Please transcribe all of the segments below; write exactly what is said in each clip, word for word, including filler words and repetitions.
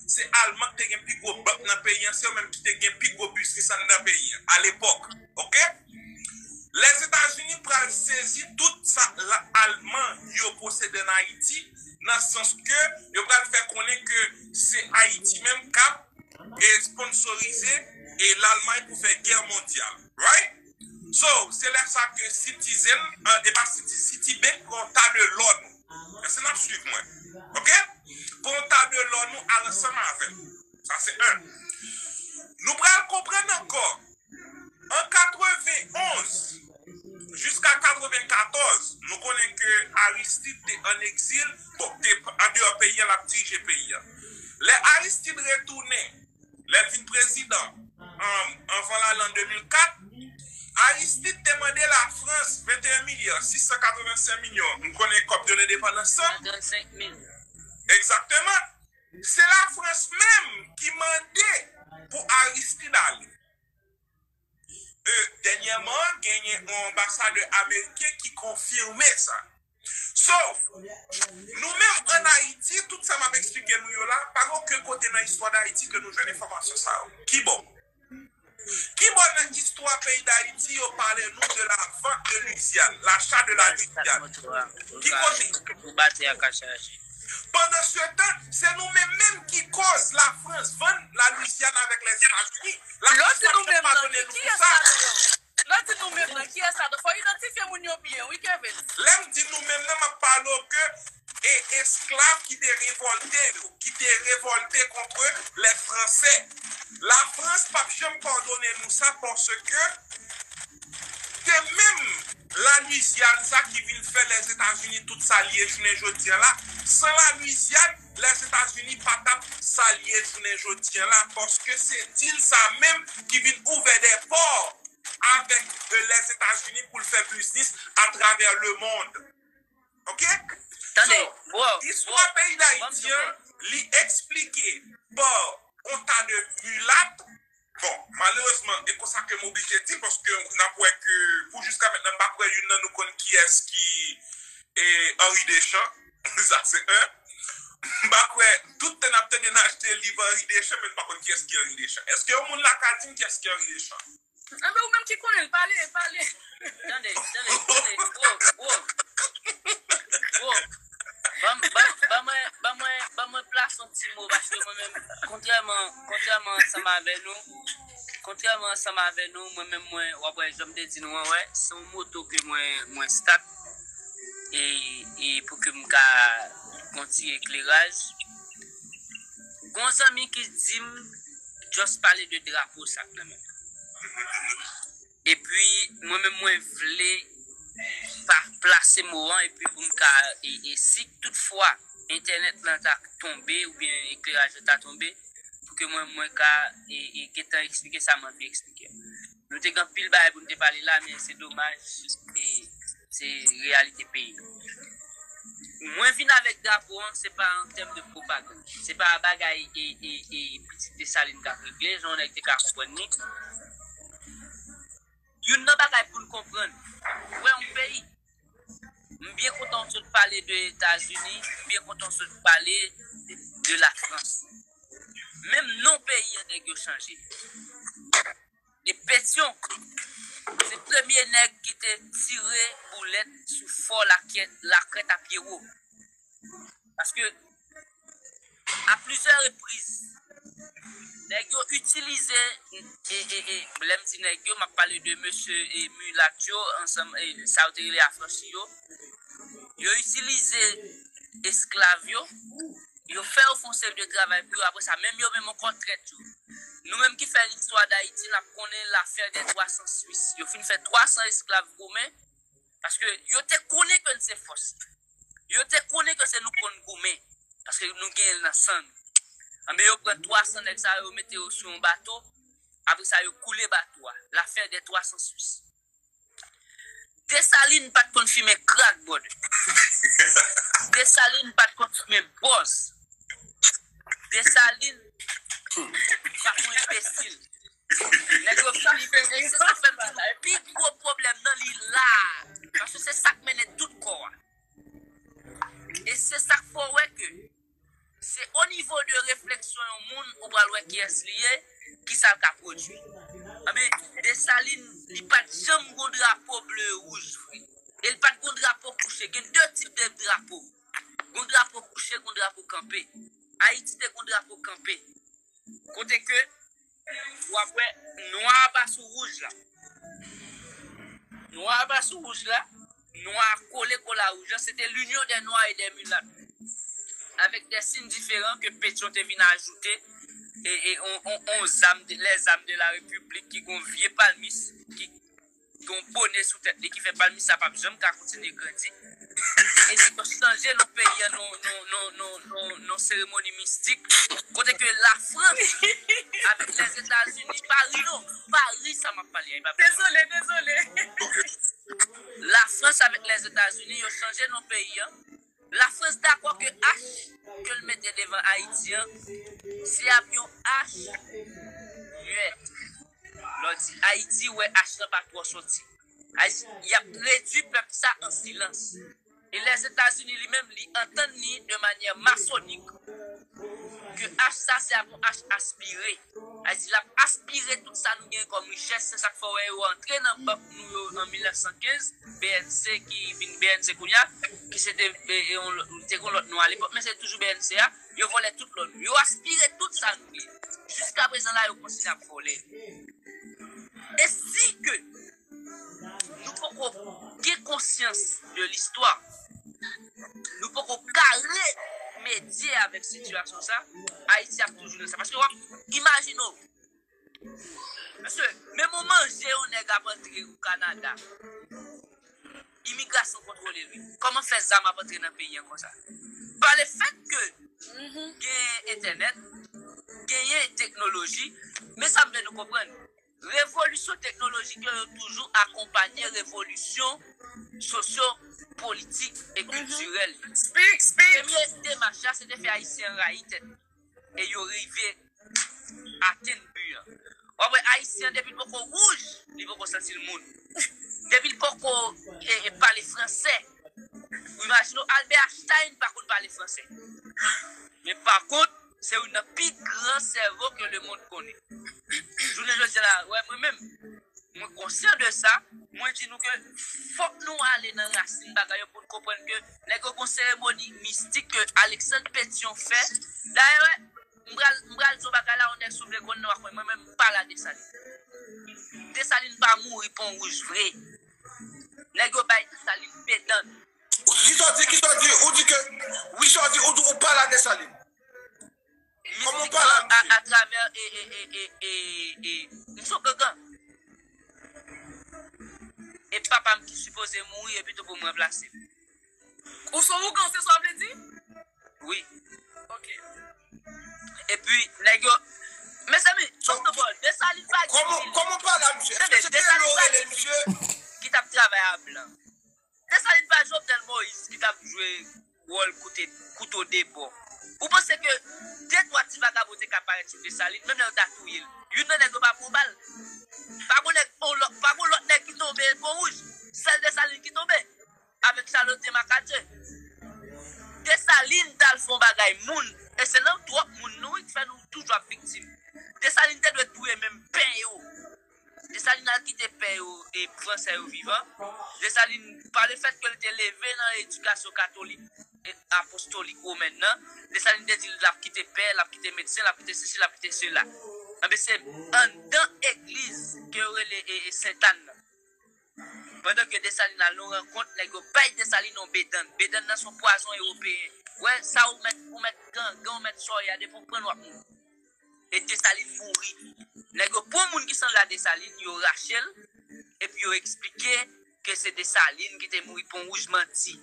se Alman ki te gen pi gwo bank nan peyi an, se yo menm ki te gen pi gwo biznis anndan peyi an, alepòk. Oke? Lèzetazini pral sezi tout sa Alman yo posede ann Ayiti, nan sans ke yo pral fè konnen ke se Ayiti menm k ap e sponsorize e Lalmay pou fè gè mondyal. Right? So, se lè sa ke Citizen, e pa Citibank, pran ta de lò nou. Èske n ap swiv mwen? Oke? Pran ta de lò nou al ansanm avè l. Sa se en. Nou pral konprann ankò, an katrevenonz jiska katrevenkatòz, nou konnen ke Aristide te ann egzil, bon, te andeyò peyi an, l ap dirije peyi an. Lè Aristide retounen, lè l vin prezidan, anvan l ale an de mil kat, Aristide te mande Lafrans venteyen milya sis san katrevensenk milyon. Nou konnen kòb de lendepandans lan. Egzakteman. Se Lafrans menm ki mande pou Aristide ale. E, dènyèman, genyen yon anbasadè ameriken ki konfime sa. So, nou menm ann Ayiti, tout sa m ap eksplike nou yo la, pa gen okenn kote nan istwa Dayiti ke nou jwenn enfòmasyon sa yo. Kibò? Kibò nan istwa peyi Dayiti yo pale nou de la vente de Louisiane, l'achat de la Louisiane? Ki kote? Pandansetan, se nou menm menm ki koz Lafrans vann la Louisiane avèk Lèzetazini. Lafrans pa janm padone nou pou sa. Lè w di nou menm nan, kiyès ladan? Fò w idantifye moun yo byen, wi, Kevin. Lè m di nou menm nan, m ap pale w ke e esklav ki te revòlte yo, ki te revòlte contre les Français. Lafrans p ap janm padone nou sa, paske se menm Lalwizyàn sa ki vin fè Lèzetazini tout sa l ye jounen jodi a la. San Lalwizyàn, Lèzetazini pa t ap sa l ye jounen jodi a la, paske se dil sa menm ki vin ouvè de pò avèk, e, Lèzetazini pou l fè biznis atravè lemonn. Oke? Tande, so, bro, istwa peyi Dayiti an, li eksplike pa yon ta de milat. Bon, malerezman, e konsa ke m oblije di l, paske n ap wè ke pou jiska mentnan, m pa kwè youn nan nou konn kiyès ki, e, Henri Deschamps. Sa se en. M pa kwè, tout tan n ap tande n achte liv Henri Deschamps, men n pa konn kiyès ki Henri Deschamps. Èske yon moun la ka di m kiyès ki Henri Deschamps? Enben, ou menm ki konnen l, pale, pale. Tande, tande, tande. Bro, bro. Bro. Ban, ban, ban mwen, ban mwen, ban mwen plase yon ti mo, paske mwen menm, kontrèman, kontrèman ansanm avè nou, kontrèman ansanm avè nou, mwen menm, mwen, w ap wè, jan m te di nou an, wè, se yon moto ke mwen, mwen stat, e, e pou ke m ka gon ti ekleraj. Gon zanmi ki di m, just pale de drapo sa k nan men l. Epi, mwen menm, mwen vle pa plase mo an, epi pou m ka, e, e si toutfwa entènèt lan ta tonbe, oubyen ekleraj lan ta tonbe, pou ke mwen, mwen ka, e, e gentan eksplike sa m anvi eksplike. Nou te gen anpil bagay pou n te pale la, men se domaj, e, se reyalite peyi nou. Mwen vin avèk drapo an, se pa an tèm de pwopagann. Se pa bagay, e, e, e, pitit Desalin k ap regle, jan yon nèg te ka konprann li. Youn nan bagay pou n konprann, ou wè yon peyi, m byen kontan w sot pale de Etazini, m byen kontan w sot pale de Lafrans. Menm non peyi an, nèg yo chanje. E Petyon, se premye nèg ki te tire boulèt sou fò Lakrèt, Lakrèt a Pyewo. Paske, a plizyè repriz, nèg yo itilize, e, e, e, lè m di nèg yo, m ap pale de mesye e milat yo, ansanm, e, sa yo te rele afranchi yo. Yo itilize esklav yo, yo fè yo fè yon seri de travay pou yo, apre sa, menm yo menm ankò trèt yo. Nou menm ki fè listwa Dayiti, n ap konnen lafè dè twa san Swis. Yo fin fè twa san esklav goumen, paske yo te konnen ke n se fòs. Yo te konnen ke se nou k konn goumen, paske nou genyen l nan san nou. Anben, yo pran twa san nèg sa yo, yo mete yo sou yon bato, apre sa, yo koule bato a. Lafè dè twa san Swis. Desalin pa t konn fimen krak, brother. Desalin pa t konn fimen bòz. Desalin pa t yon enbesil. Nèg yo vini, e se sa k fè m di nou, pi gwo pwoblèm nan li la. Paske se sa k mennen tout kò a. E se sa k fè w wè ke se o nivo de refleksyon yon moun, ou pral wè kiyès li ye, ki sa l ka pwodui. Anben, Desalin, li pa t janm gon drapo ble e wouj vre. E li pa t gon drapo kouche. Gen de tip de drapo. Gon drapo kouche, gon drapo kanpe. Ayiti te gon drapo kanpe. Kote ke w ap wè nwa a pa sou wouj la. Nwa a pa sou wouj la. Nwa a kole kole a wouj la. Se te l'Union des Noirs et des Mulattes. Avèk de siy diferan ke Petyon te vin ajoute. E, e on, on, on zam de, les armes de la République ki gon vye palmis ki gon bone sou tèt li ki fè palmis sa p ap janm ka kontinye grandi. E li yo chanje non peyi an, non, non, non, non, non, non seremoni mistik. Kote ke Lafrans avèk Lèzetazini, pa ri non, pa ri sa m ap pale a, e pa pale. Dezole, dezole. Lafrans avèk Lèzetazini, yo chanje non peyi an. Lafrans dakò ke H ke l mete devan Ayiti an, se ap yon H muet. Lè w di Ayiti, wè H lan pa twò soti. Ayiti, y ap redui pèp sa an silans. E Lèzetazini li menm, li antann li de manyè masonik ke H sa se ap yon H aspire. Ayiti, l ap aspire tout sa nou gen kòm richès. Se sa k fè w wè yo antre nan bank nou yo an mil nèf san kenz, B N C ki vin B N C kounye a, ki se te, e, e, yon lòt, te gen yon lòt non alepòk, men se toujou B N C a. Yo vòlè tout lò nou. Yo aspire tout sa nou ye. Jiska prezan la, yo kontinye ap vòlè. E si ke nou poko gen konsyans de listwa, nou poko ka remedye avèk sitiyasyon sa, Ayiti ap toujou nan sa. Paske w ap imajine w, mesye, menm yon manje yon nèg ap antre ou Kanada, imigrasyon kontwole l, wi. Kòman fè zam ap antre nan peyi an konsa? Pa le fèt ke genyen entènèt, genyen teknoloji, men sa m vle nou konprann, revolisyon teknolojik yo, yo toujou akonpanye revolisyon sosyo politik e kiltirèl. Premye demach la, se te fè Ayisyen rayi tèt. E yo rive atenn bi an. W ap wè Ayisyen, depi l poko wouj, li poko santi l moun. Depi l poko, e, e, pale fransè. Ou imajine w, Albert Einstein pa konn pale fransè. Men pa kont, se youn nan pi gran sèvo ke lemonn konnen. Jounen jodi a la, wè, mwen menm, mwen konsyan de sa, mwen di nou ke fòk nou ale nan rasin bagay yo pou n konprann ke nèg yo gon seremoni mistik ke Alexandre Pétion fè. Dayè, wè, m pral, m pral di yon bagay la, yon nèg si w vle konn nan w ap konn, mwen menm m pa la Desalin. Desalin pa mouri Pon Wouj vre. Nèg yo bay Desalin bedann. Kisa w di, kisa w di, ou di ke, kisa w di, ou di ou pa la Desalin. Kòman w pale a misye? Atravè, e, e, e, e, e, e, m se yon gangan. E papa m ki sipoze mouri epi tou pou m ranplase l. Ou se yon ougan, se sa w vle di? Wi. Ok. Epi, nèg yo, mezanmi, first of all, Desalin pa gen... Kòman, kòman w pale a misye? Tande, Desalin pa gen misye ki t ap travay a blan. Desalin pa Jovenel Moïse ki t ap jwe wòl koute, kouto de bò. Ou panse ke de twa ti vagabon te ka parèt sou Desalin, menm lè yo ta touye l? Youn nan nèg yo pa pran bal. Pa gon nèg, on lòt, pa gon lòt nèg ki tonbe Pon Wouj. Sèl Desalin ki tonbe. Avèk Charlotte Macadieu. Desalin t al fè yon bagay moun. E se nan twòp moun nou wi k fè nou toujou ap viktim. Desalin te dwe touye menm pen yo. Desalin al kite pè yo e fransè yo vivan. Desalin, pa le fèt ke l te leve nan edikasyon katolik e apostolik womèn nan, Desalin te di l ap kite pè, l ap kite medsen, l ap kite sesi, l ap kite sela. Anben, se anndan egliz ke yo rele e, e Sentàn nan. Pandan ke Desalin al nan yon rankont, nèg yo bay Desalin yon bedann. Bedann nan se yon pwazon ewopeyen. Wè, sa ou mèt, ou mèt gangan, ou mèt sòyè a, depi w pran l w ap mouri. E Desalin mouri. Nèg yo pran moun ki sanble a Desalin, yo rache l, epi yo eksplike ke se Desalin ki te mouri Pon Wouj, manti.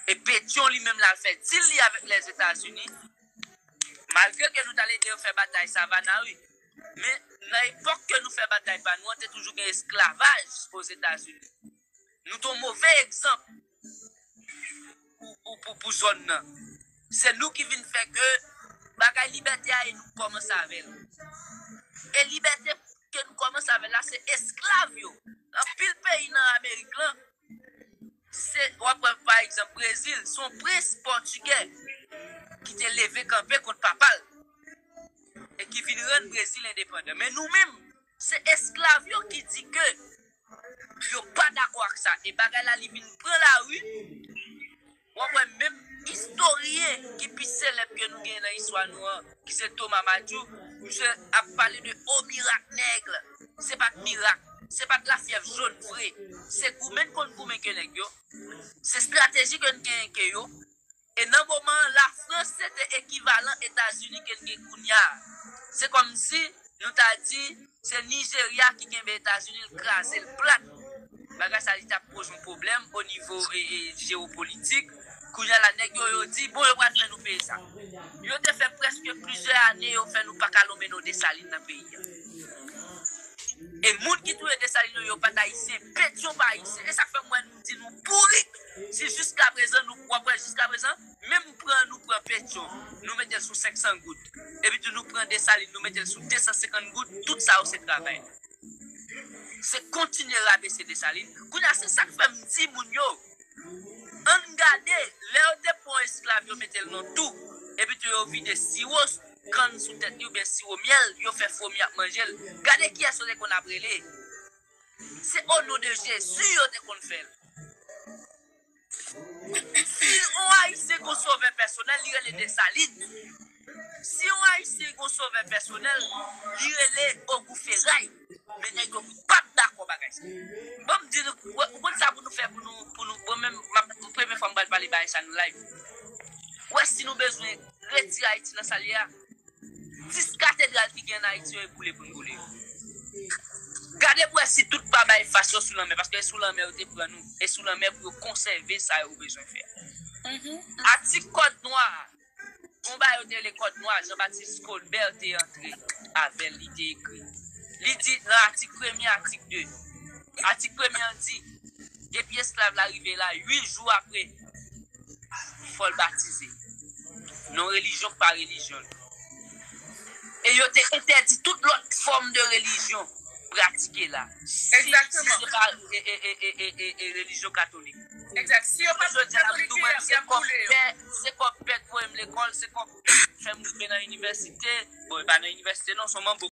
E Petyon li menm l al fè dil li avèk Lèzetazini, malgre ke nou t al ede yo fè batay Savannah, wi. Men nan epòk ke nou fè batay pa nou an, te toujou gen esklavaj Ozetazini. Nou te yon move egzanp pou, pou, pou, pou zòn nan. Se nou ki vin fè ke bagay libète a e nou kòmanse avè l. E libète ke nou kòmanse avè l la, se esklav yo. Anpil peyi nan Amerik lan, se, w ap wè, pa egzanp, Brezil, se yon prens pòtigè ki te leve kanpe kont papa l. Brezil endepandan. Men nou menm, se esklav yo ki di ke yo pa dakò ak sa. E bagay la, li vin pran lari. W ap wè menm istoryen ki pi selèb ke nou genyen nan istwa nou an, ki se Thomas Madiou, misye ap pale de o mirak nèg. Se pa t mirak, se pa t lafyèv jòn vre. Se goumen n konn goumen ke nèg yo. Se estrateji ke n genyen ke yo. E nan moman an, Lafrans se te ekivalan Etazini ke n gen kounye a. Se kòmsi nou ta di se Nijerya ki kenbe Etazini, l kraze l plat. Bagay sa li t ap poze yon pwoblèm o nivo e, e, jewopolitik. Kounye a la, nèg yo, yo di, bon, yo pral fè nou peye sa. Yo te fè prèske plizyè ane, yo fè nou pa ka lonmen non Desalin nan peyi a. E moun ki touye Desalin yo, yo pa t ayisyen, Petyon pa ayisyen. E sa k fè m wè nou di nou bourik. Si jiskaprezan, nou, w ap wè jiskaprezan, menm pran, nou pran Petyon, nou mete l sou senk san goud. Epi tou nou pran Desalin, nou mete l sou de san senkant goud, tout sa yo se travay. Se kontinye rabese Desalin. Kounye a, se sa k fè m di moun yo, ann gade, lè yo te pran esklav, yo mete l nan tou, epi tou yo vide siwo kann sou tèt li oubyen siwo myèl, yo fè fomi ap manje l. Gade kiyès yo te konn ap rele. Se o non de Jezi yo te konn fè l. Si yon Ayisyen gon sovè pèsonèl, li rele Desalin. Si yon Ayisyen gon sovè pèsonèl, li rele Ogou Feray. Men nèg yo p ap dakò bagay sa. Bon, m di nou, w, ou konn sa pou nou fè pou nou, pou nou, bon, menm, m ap, premye fwa m pral pale bagay sa nan live. Ou wè, si nou bezwen retire Ayiti nan sa l ye a, dis katedral ki gen an Ayiti yo, e boule pou n boule yo. Gade pou wè si tout pa bay fas yo sou lanmè, paske e sou lanmè yo te pran nou. E sou lanmè pou yo konsève sa yo bezwen fè. Atik kòd nwa a, yon bagay yo te rele kòd nwa, Jean Baptiste Colbert te antre avè l, li te ekri. Li di nan atik premye, atik de. Atik premye an di, depi esklav la rive la, uit jou apre, fò l batize. Non relijyon k pa relijyon l. E yo te entèdi tout lòt fòm de relijyon pratike la. Si, si se pa e, e, e, e, e, e, e relijyon katolik. Egzak. Si yo pa jodi a, m di w menm, se kòb pè, se kòb pè k voye m lekòl, se kòb pè k fè m rive nan inivèsite. Bon, e pa nan inivèsite non, se yon manbo.